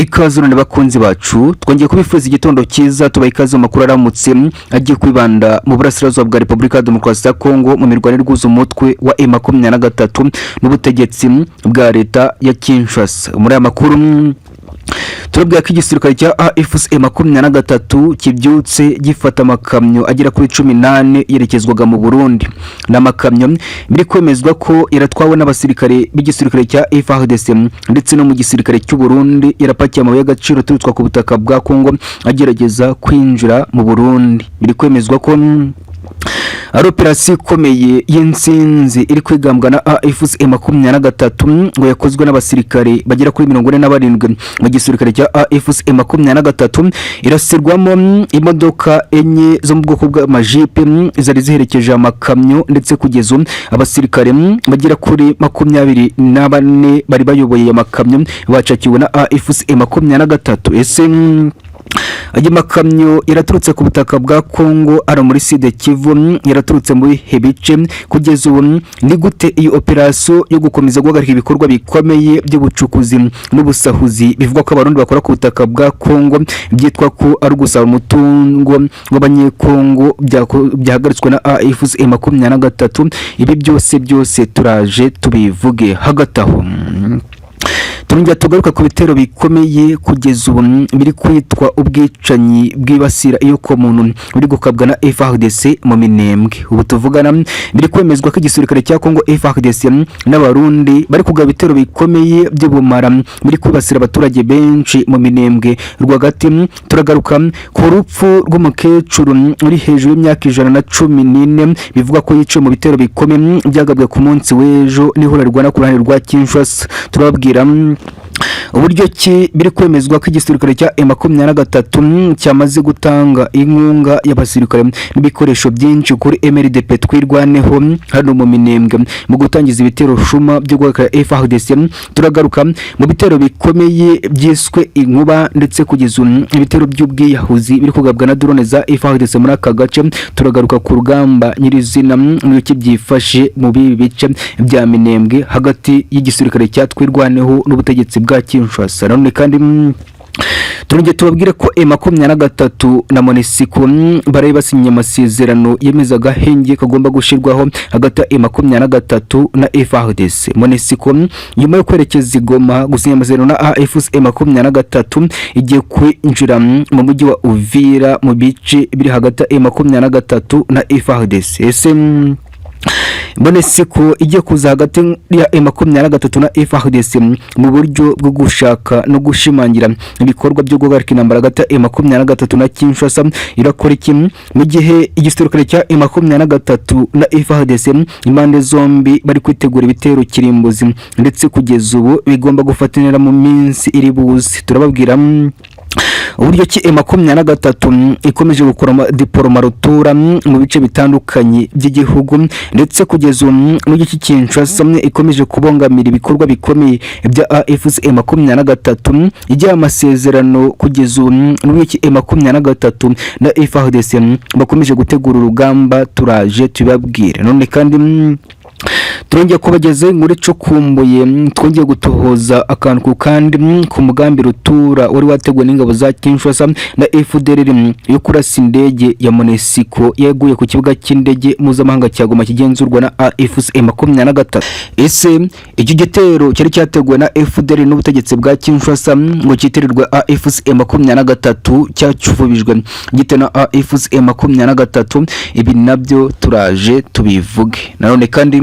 Ikaze none bakunzi bacu, twongeye kubifuza igitondo cyiza, tubaha ikaze mu makuru aramutse agiye kwibanda mu burasirazuba bwa Repubulika ya Demokarasi ya Kongo, mu mirwano irwuza umutwe wa M23 n'ubutegetsi bwa leta ya Kinshasa. Muri aya makuru turabwira ko igisirikare cya AFC 23 kibyutse gifata amakamyo agera kuri 14 yerekezwaga mu Burundi. Ni amakamyo biri kwemezwa ko yaratwawe n'abasirikare b'igisirikare cya FARDC ndetse no mu gisirikare cy'u Burundi, yarapakiye amabuye y'agaciro aturutswa ku butaka bwa Kongo agerageza kwinjira mu Burundi. Biri kwemezwa ko ari operasiyo ikomeye y'intsinzi iri kwigambwa na AFC 23, ngo yakozwe n'abasirikare bagera kuri 47 mu gisirikare cya AFC 23, irasirwamo imodoka enye zo mu bwoko bw'amajipe zari ziherekeje amakamyo, ndetse kugeza ubu abasirikare bagera kuri 24 bari bayoboye amakamyo bacakiwe na AFC 23. Ese aya makamyo yaraturutse ku butaka bwa Kongo ari muri Sud Kivu, yaraturutse muri bice? Kugeza ubu ni gute iyi operasiyo yo gukomeza guhagarika ibikorwa bikomeye by'ubucukuzi n'ubusahuzi bivugwa ko Abarundi bakora ku butaka bwa Kongo, byitwa ko ari ugusaba umutungo w'Abanyekongo, byahagaritswe na AFC 23? Ibi byose byose turaje tubivuge. Hagati aho turongera tugaruka ku bitero bikomeye kugeza ubu biri kwitwa ubwicanyi bwibasira muntu buri gukabwa na FARDC mu Minembwe. Ubu tuvugana biri kwemezwa ko igisirikare cya Kongo, FARDC n'Abarundi bari kugaba ibitero bikomeye by'ubumara biri kwibasira abaturage benshi mu Minembwe rwagati. Turagaruka ku rupfu rw'umukecuru uri hejuru y'imyaka 114, bivuga ko yiciwe mu bitero bikomeye byagabwe ku munsi w'ejo n'ihuriro rirwana ku ruhande rwa Kinshasa. Turababwira uburyo ki biri kwemezwa ko igisirikare cya M23 cyamaze gutanga inkunga y'abasirikare n'ibikoresho byinshi kuri MRDP Twirwaneho hano mu Minembwe mu gutangiza ibitero shuma byo guhagarika FARDC. Turagaruka mu bitero bikomeye byiswe inkuba, ndetse kugeza ubu ibitero by'ubwiyahuzi biri kugabwa na drone za FARDC muri aka gace. Turagaruka ku rugamba nyirizina n'uko byifashe mu bibi bice bya Minembwe hagati y'igisirikare cya Twirwaneho n'ubutegetsi bwa Kinshasa. Nanone kandi turongeye tubabwire ko M23 na MONUSCO baraye basinye amasezerano yemeza agahenge kagomba gushyirwaho hagati ya M23 na FARDC. MONUSCO, nyuma yo kwerekeza i Goma gusinya amasezerano na AFC M23, igiye kwinjira mu mujyi wa Uvira, mu bice biri hagati ya M23 na FARDC. Ese MONUSCO igiye kuza hagati ya M23 na FARDC mu buryo bwo gushaka no gushimangira ibikorwa byo guhagarika intambara hagati ya M23 na Kinshasa irakora iki, mu gihe igisirikare cya M23 na FARDC impande zombi bari kwitegura ibitero kirimbuzi, ndetse kugeza ubu bigomba gufatanira mu minsi iri buze? Turababwira uburyo ki M23 ikomeje gukora diporoma rutura mu bice bitandukanye by'igihugu, ndetse kugeza ubu n'uburyo ki Kinshasa ikomeje kubongamira ibikorwa bikomeye bya AFC M23 ijya amasezerano, kugeza ubu n'uburyo ki M23 na FARDC bakomeje gutegura urugamba. Turaje tubabwire. None kandi turongeye kubageze inkuru icukumbuye, twongeye gutohoza akantu ku kandi ku mugambi rutura wari wateguwe n'ingabo za Kinshasa na FDLR yo kurasa indege ya MONUSCO yaguye ku kibuga cy'indege mpuzamahanga cya Goma kigenzurwa na AFC 23. Ese icyo gitero cyari cyateguwe na FDLR n'ubutegetsi bwa Kinshasa ngo cyitirirwe AFC 23 cyacuvubijwe gite na AFC 23? Ibi nabyo turaje tubivuge. Nanone kandi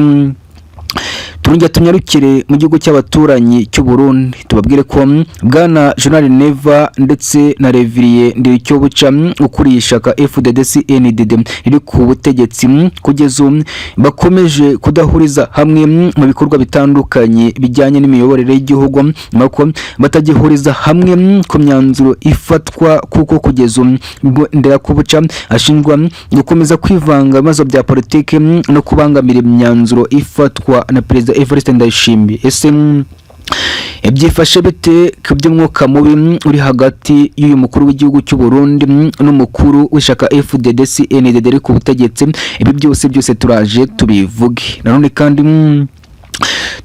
turongera tunyarukire mu gihugu cy'abaturanyi cy'u Burundi, tubabwire ko bwana General Neva ndetse na Reviriye Ndiricyobuca ukuriye ishyaka FDD CNDD riri ku butegetsi, kugeza ubu bakomeje kudahuriza hamwe mu bikorwa bitandukanye bijyanye n'imiyoborere y'igihugu, nuko batagihuriza hamwe ku myanzuro ifatwa, kuko kugeza ubu Nderakobuca ashinjwa gukomeza kwivanga ibibazo bya politiki no kubangamira imyanzuro ifatwa na Perezida Evariste Ndayishimiye. Ese byifashe bite ku by'umwuka mubi uri hagati y'uyu mukuru w'igihugu cy'u Burundi n'umukuru w'ishyaka FDD CNDD riri ku butegetsi? Ibi byose byose turaje tubivuge. Nanone kandi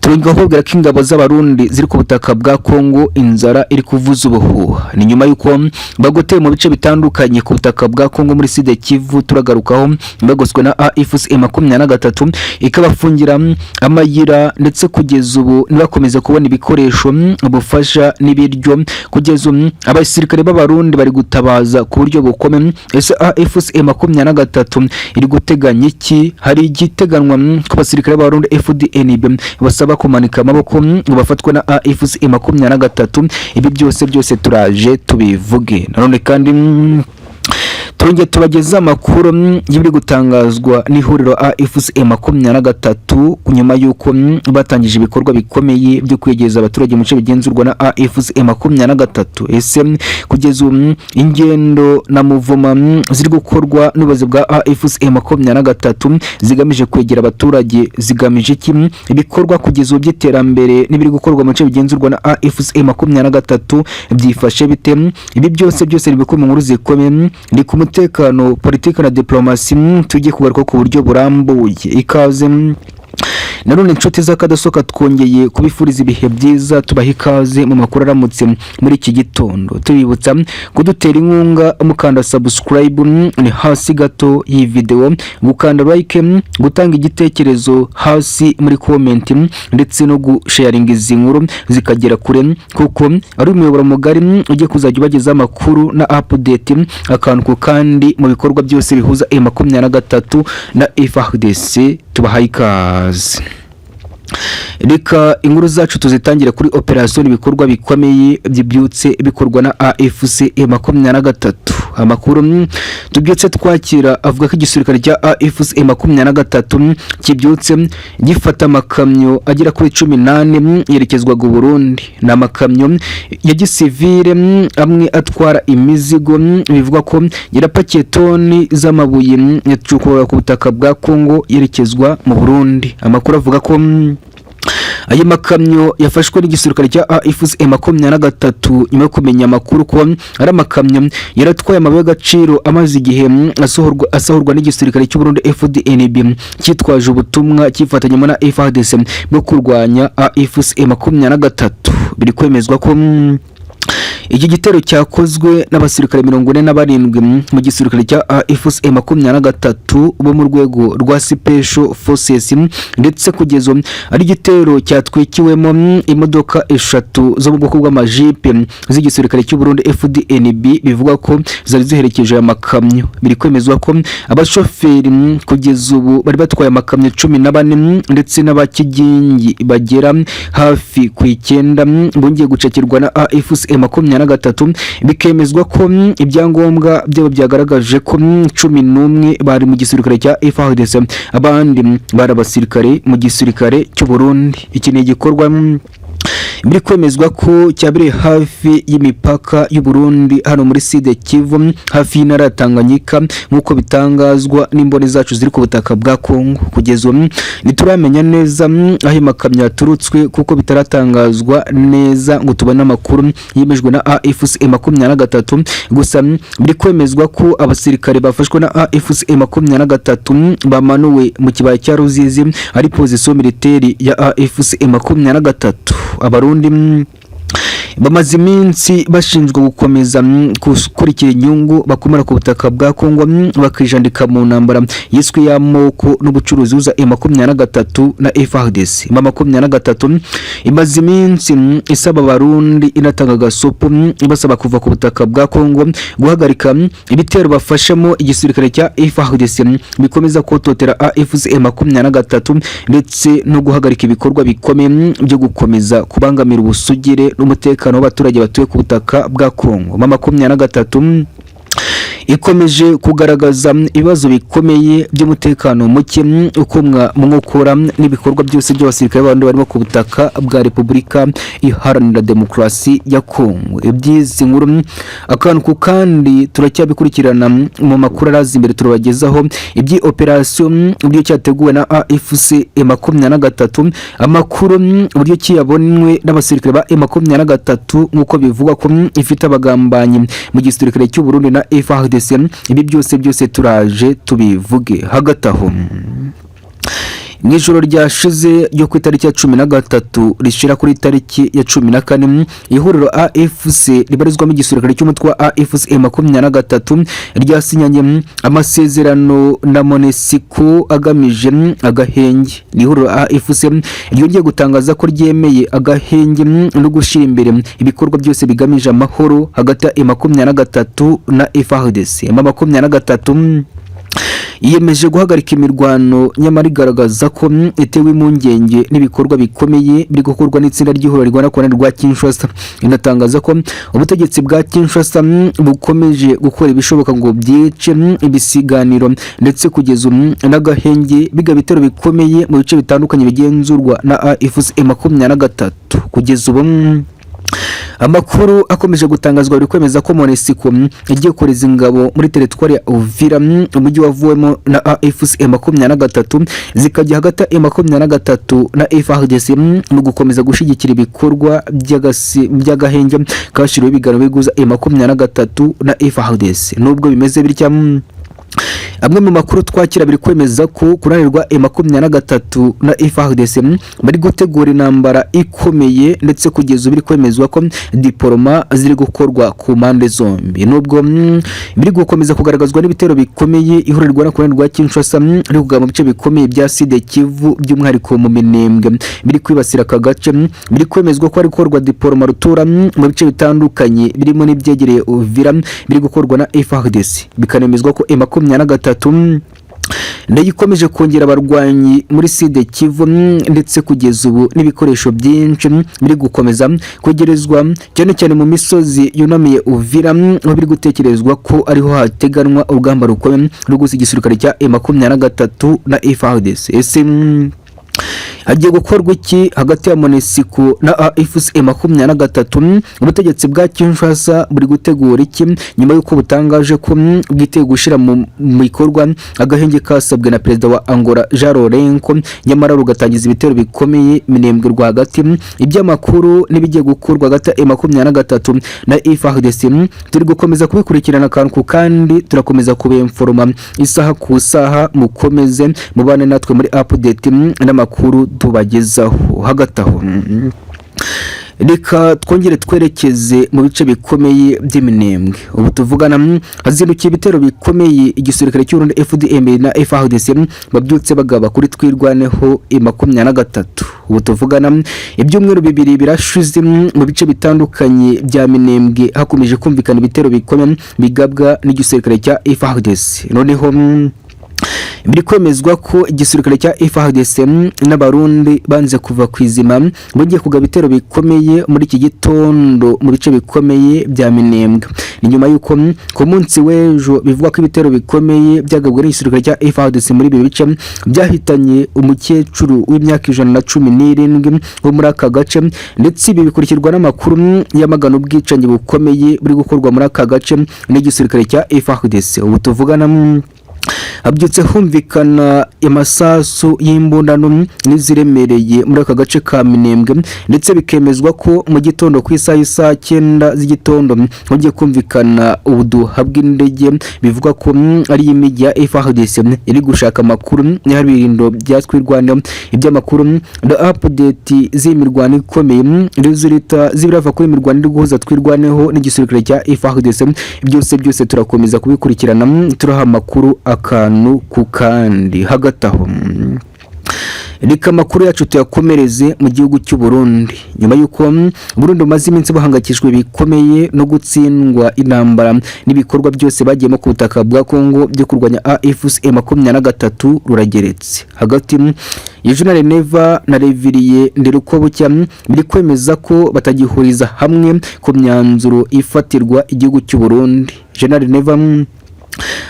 Turongera kubabwira ko ingabo z'Abarundi ziri ku butaka bwa Kongo inzara iri kuvuza ubuhuha, ni nyuma y'uko bagoteye mu bice bitandukanye ku butaka bwa Kongo muri Sud Kivu. Turagarukaho bagoswe na AFC 23, ikabafungira amayira, ndetse kugeza ubu ntibakomeze kubona ibikoresho, ubufasha n'ibiryo. Kugeza ubu abasirikare b'Abarundi bari gutabaza ku buryo bukomeye. Ese AFC 23 iri guteganya iki? Hari igiteganwa ku basirikare b'Abarundi FDNB basaba kumanika amaboko ngo bafatwe na AFC 23? Ibi byose byose turaje tubivuge. Nanone kandi turongeye tubageze amakuru y'ibiri gutangazwa n'ihuriro AFC 23 nyuma y'uko batangije ibikorwa bikomeye byo kwegereza abaturage mu bice bigenzurwa na AFC 23. Ese kugeza ubu ingendo na muvuma ziri gukorwa n'ubuyobozi bwa AFC 23 zigamije kwegera abaturage zigamije iki? Ibikorwa kugeza ubu by'iterambere n'ibiri gukorwa mu bice bigenzurwa na AFC 23 byifashe bite? Ibi byose byose ni mu nkuru zikomeye, ni ku mutekano, politiki na diplomasi, tujye kugaruka ku buryo burambuye. Ikaze nanone, inshuti z'akadasohoka, twongeye kubifuriza ibihe byiza, tubaha ikaze mu makuru aramutse muri iki gitondo. Tubibutsa kudutera inkunga mukanda subscribe, ni hasi gato y'iyi video, gukanda like, gutanga igitekerezo hasi muri comment, ndetse no gusharinga izi nkuru zikagera kure, kuko ari umuyoboro mugari ugiye kuzajya ubagezaho amakuru na update akantu ku kandi mu bikorwa byose bihuza M23 na FARDC. Tubahaye ikaze. Reka inkuru zacu tuzitangire kuri operasiyo, ibikorwa bikomeye bibyutse bikorwa na AFC 23. Amakuru tubyutse twakira avuga ko igisirikare cya AFC 23 kibyutse gifata amakamyo agera kuri 14 yerekezwaga Burundi. Ni amakamyo ya gisivile, amwe atwara imizigo, bivugwa ko yarapakiye toni z'amabuye yacukurwa ku butaka bwa Kongo yerekezwa mu Burundi. Amakuru avuga ko ayo makamyo yafashwe n'igisirikare cya AFC 23 nyuma yo kumenya amakuru ko ari amakamyo yaratwaye amabuye y'agaciro amaze igihe asahurwa n'igisirikare cy'u Burundi FDNB, cyitwaje ubutumwa cyifatanyemo na FARDC bwo kurwanya AFC 23. Biri kwemezwa ko iki gitero cyakozwe n'abasirikare 47 mu gisirikare cya AFC 23 bo mu rwego rwa Special Forces, ndetse kugeza ari igitero cyatwikiwemo imodoka eshatu zo mu bwoko bw'amajipe z'igisirikare cy'u Burundi FDNB, bivugwa ko zari ziherekeje aya makamyo. Biri kwemezwa ko abashoferi kugeza ubu bari batwaye amakamyo 14 ndetse n'abakigingi bagera hafi ku 9 bongeye gucakirwa na AFC 23, bikemezwa ko ibyangombwa byabo byagaragaje ko 11 bari mu gisirikare cya FARDC, abandi bari abasirikare mu gisirikare cy'u Burundi. Iki ni igikorwa biri kwemezwa ko cyabereye hafi y'imipaka y'u Burundi hano muri Sud Kivu, hafi y'intara ya Tanganyika, nk'uko bitangazwa n'imboni zacu ziri ku butaka bwa Kongo. Kugeza ubu ntituramenya neza aho amakamyo yaturutswe, kuko bitaratangazwa neza ngo tubone amakuru yemejwe na AFC 23. Gusa biri kwemezwa ko abasirikare bafashwe na AFC 23 bamanuwe mu kibaya cya Ruzizi, ari position militaire ya AFC 23. Abarundi bamaze iminsi bashinjwa gukomeza gukurikira inyungu bakomera ku butaka bwa Kongo, bakijandika mu ntambara yiswe y'amoko n'ubucuruzi buza M23 na FARDC. M23 imaze iminsi isaba Abarundi, inatanga gasopo, ibasaba kuva ku butaka bwa Kongo, guhagarika ibitero bafashamo igisirikare cya FARDC bikomeza kototera AFC 23, ndetse no guhagarika ibikorwa bikomeye byo gukomeza kubangamira ubusugire n'umutekano w'abaturage batuye ku butaka bwa Kongo. M23 ikomeje kugaragaza ibibazo bikomeye by'umutekano muke ukomwa mu nkokora n'ibikorwa byose by'abasirikare b'Abarundi barimo ku butaka bwa Repubulika Iharanira Demokarasi ya Kongo. Iby'izi nkuru akantu ku kandi turacyabikurikirana mu makuru araza imbere, turabagezaho iby'i operasiyo, uburyo cyateguwe na AFC 23, amakuru uburyo kiyabonwe n'abasirikare ba M23, nk'uko bivugwa ko ifite abagambanyi mu gisirikare cy'u Burundi na FARDC. Ibi byose byose turaje tubivuge. Hagati aho, Mu ijoro ryashize ryo ku itariki ya 13 rishyira kuri itariki ya 14, ihuriro AFC ribarizwamo igisirikare cy'umutwe wa AFC M23 ryasinyanye amasezerano na MONUSCO agamije agahenge. Ni ihuriro AFC ryongeye gutangaza ko ryemeye agahenge no gushyira imbere ibikorwa byose bigamije amahoro hagati ya M23 na FARDC. M23 yiyemeje guhagarika imirwano, nyamara igaragaza ko itewe impungenge n'ibikorwa bikomeye biri gukorwa n'itsinda ry'ihuriro rirwana ku ruhande rwa Kinshasa. Inatangaza ko ubutegetsi bwa Kinshasa bukomeje gukora ibishoboka ngo byice ibisiganiro, ndetse kugeza ubu n'agahenge, biga ibitero bikomeye mu bice bitandukanye bigenzurwa na AFC M23. Kugeza ubu amakuru akomeje gutangazwa biri kwemeza ko MONUSCO igiye kohereza ingabo muri teritwari ya Uvira, umujyi wavuwemo na AFC M23, zikajya hagati ya M23 na FARDC mu gukomeza gushyigikira ibikorwa by'agahenge kashyiriweho ibiganiro biguza M23 na FARDC. Nubwo bimeze bitya, amwe mu makuru twakira biri kwemeza ko ku ruhande rwa M23 na FARDC bari gutegura intambara ikomeye, ndetse kugeza ubu biri kwemezwa ko diporoma ziri gukorwa ku mpande zombi, nubwo biri gukomeza kugaragazwa n'ibitero bikomeye ihuriro rwa ku ruhande rwa Kinshasa riri kugaba mu bice bikomeye bya Sud Kivu, by'umwihariko mu Minembwe, biri kwibasira aka gace. Biri kwemezwa ko hari gukorwa diporoma rutura mu bice bitandukanye birimo n'ibyegereye Uvira, biri gukorwa na FARDC, bikanemezwa ko M23 nayo ikomeje kongera abarwanyi muri Sud Kivu, ndetse kugeza ubu n'ibikoresho byinshi biri gukomeza kwegerezwa cyane cyane mu misozi yunamiye Uvira, aho biri gutekerezwa ko ariho hateganwa urugamba rukomeye rwo gusa igisirikare cya M23 na FARDC. Ese hagiye gukorwa iki hagati ya MONUSCO na AFC M23? Ubutegetsi bwa Kinshasa buri gutegura iki nyuma y'uko butangaje ko bwiteguye gushyira mu bikorwa agahenge kasabwe na perezida wa Angola João Lourenço, nyamara rugatangiza ibitero bikomeye Minembwe rwagati? Iby'amakuru n'ibigiye gukorwa hagati ya M23 na FARDC turi gukomeza kubikurikirana akantu ku kandi, turakomeza kubemforoma isaha ku saha. Mukomeze mubane natwe muri update n'amakuru tubagezaho. Hagati aho, reka twongere twerekeze mu bice bikomeye by'Iminembwe. Ubu tuvugana hazindukiye ibitero bikomeye igisirikare cy'Uburundi FDM na FARDC babyutse bagaba kuri Twirwaneho 23. Ubu tuvugana ibyumweru 2 birashize mu bice bitandukanye bya Minembwe hakomeje kumvikana ibitero bikomeye bigabwa n'igisirikare cya FARDC. Noneho biri kwemezwa ko igisirikare cya FARDC n'Abarundi banze kuva ku izima, bagiye kugaba ibitero bikomeye muri iki gitondo mu bice bikomeye bya Minembwe. Ni nyuma y'uko ku munsi w'ejo bivugwa ko ibitero bikomeye byagabwe n'igisirikare cya FARDC muri ibi bice byahitanye umukecuru w'imyaka 117 wo muri aka gace, ndetse ibi bikurikirwa n'amakuru yamagana ubwicanyi bukomeye buri gukorwa muri aka gace n'igisirikare cya FARDC. Ubu tuvugana habyutse humvikana amasasu y'imbundano n'iziremereye muri aka gace ka Minembwe, ndetse bikemezwa ko mu gitondo ku isaha y'isaa 9 z'igitondo hongeye kumvikana ubuduha bw'indege bivugwa ko ari iy'imijyi ya FARDC iri gushaka amakuru y'ibirindo bya Twirwaneho. Iby'amakuru na update z'imirwano ikomeye, résultats z'ibirava kuri imirwano iri guhuza Twirwaneho n'igisirikare cya FARDC, byose byose turakomeza kubikurikirana, turaha amakuru akantu ku kandi. Hagati aho, reka amakuru yacu tuyakomereze mu gihugu cy'u Burundi. Nyuma y'uko Burundi bumaze iminsi buhangayikishijwe bikomeye no gutsindwa intambara n'ibikorwa byose bagiyemo ku butaka bwa Kongo byo kurwanya AFC M23, rurageretse hagati ya General Neva na Révérien Nderukobucya biri kwemeza ko batagihuriza hamwe ku myanzuro ifatirwa igihugu cy'u Burundi. General Neva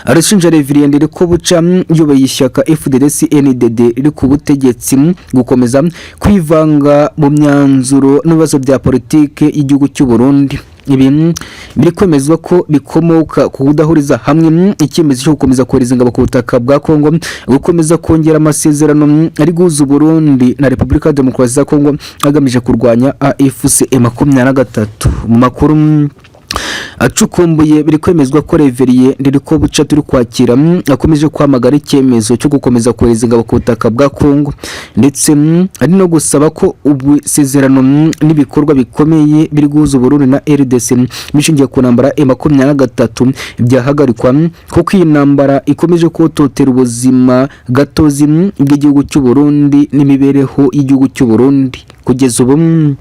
arashinja Révérien Nderukobuca uyoboye ishyaka FDD CNDD riri ku butegetsi gukomeza kwivanga mu myanzuro n'ibibazo bya politike y'igihugu cy'u Burundi. Ibi biri kwemezwa ko bikomoka ku kudahuriza hamwe icyemezo cyo gukomeza kohereza ingabo ku butaka bwa Kongo, gukomeza kongera amasezerano ari guhuza Burundi na Repubulika ya Demokarasi ya Kongo agamije kurwanya AFC M23. Mu makuru Acukumbuye biri kwemezwa ko Révérien Ndirakobuca turi kwakira akomeje kwamagana icyemezo cyo gukomeza kohereza ingabo ku butaka bwa Kongo, ndetse ari no gusaba ko ubusezerano n'ibikorwa bikomeye biri guhuza Burundi na RDC bishingiye ku ntambara M23 byahagarikwa, kuko iyi ntambara ikomeje kototera ubuzima gatozi bw'igihugu cy'u Burundi n'imibereho y'igihugu cy'u Burundi. Kugeza ubu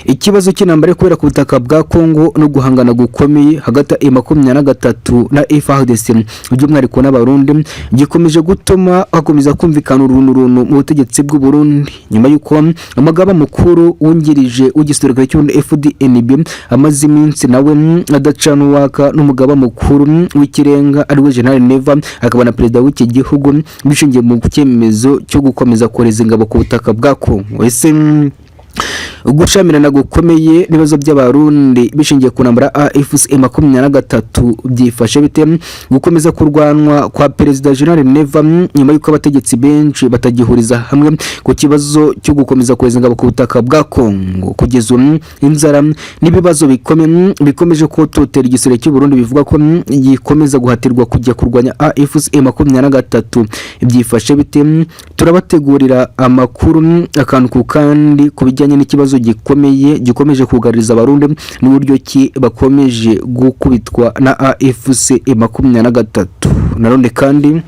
ikibazo cy'intambara iri kubera ku butaka bwa Kongo no guhangana gukomeye hagati ya M23 na FARDC, by'umwihariko n'Abarundi, gikomeje gutuma hakomeza kumvikana urunturuntu mu butegetsi bw'u Burundi, nyuma y'uko umugaba mukuru wungirije w'igisirikare cy'u Burundi FDNB amaze iminsi nawe adacana uwaka n'umugaba mukuru w'ikirenga, ariwe General Neva, akaba na perezida w'iki gihugu, bishingiye mu cyemezo cyo gukomeza kohereza ingabo ku butaka bwa Kongo. Ese gushamirana gukomeye n'ibibazo by'Abarundi bishingiye ku ntambara AFC 23 byifashe bite? Gukomeza kurwanwa kwa perezida General Neva nyuma y'uko abategetsi benshi batagihuriza hamwe ku kibazo cyo gukomeza kohereza ingabo ku butaka bwa Kongo. Kugeza ubu inzara n'ibibazo bikomeye bikomeje kototera igisirikare cy'u Burundi, bivuga ko gikomeza guhatirwa kujya kurwanya AFC 23, byifashe bite? Turabategurira amakuru akantu ku kandi ku bijyanye n'ikibazo gikomeye gikomeje kugaririza Abarundi n'uburyo ki bakomeje gukubitwa na AFC 23. Nanone kandi